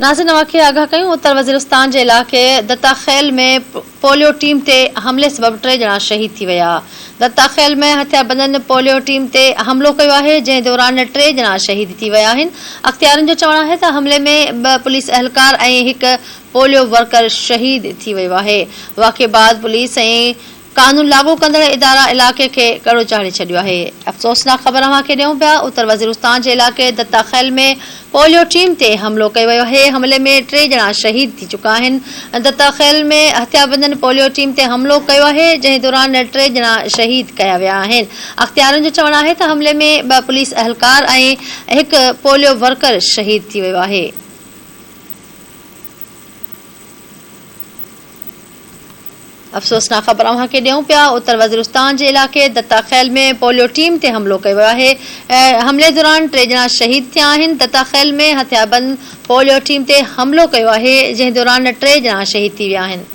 ناظرين اوهان کي آگاهه ڪيون اتر وزيرستان جي علائقي دتا خيل ۾ پوليو ٽيم تي حملي سبب ٽي ڄڻا شهيد ٿي ويا. دتا خيل ۾ هٿياربندن پوليو ٽيم تي حملو ڪيو آهي جنهن دوران ٽي ڄڻا شهيد ٿي ويا آهن. اختيارين جو چوڻ آهي ته حملي ۾ ٻه پوليس اهلڪار ۽ هڪ پوليو ورڪر شهيد ٿي ويو آهي. واقعي بعد پوليس ۽ قانون لاڳو ڪندڙ ادارا علائقي کي ڪڙو چاڙهي ڇڏيو آهي. افسوسناڪ خبر اوهان کي ڏيون پيا اتر وزيرستان جي علائقي دتا خيل ۾ پوليو ٽيم تي حملو ڪيو ويو آهي حملي ۾ ٽي ڄڻا شهيد ٿي چڪا آهن دتا خيل ۾ هٿياربندن پوليو ٽيم تي حملو ڪيو آهي جنهن دوران ٽي ڄڻا شهيد ڪيا ويا آهن اختيارين جو چوڻ آهي ته حملي ۾ ٻه پوليس اهلڪار ۽ هڪ پوليو ورڪر شهيد ٿي ويو آهي. افسوسناڪ خبر اوهان کي ڏيون پيا اتر وزيرستان جي علائقي دتا خيل ۾ پوليو ٽيم تي حملو ڪيو ويو آهي حملي دوران ٽي ڄڻا شهيد ٿيا آهن دتا خيل ۾ هٿياربند پوليو ٽيم تي حملو ڪيو آهي جنهن دوران ٽي ڄڻا شهيد ٿي ويا آهن.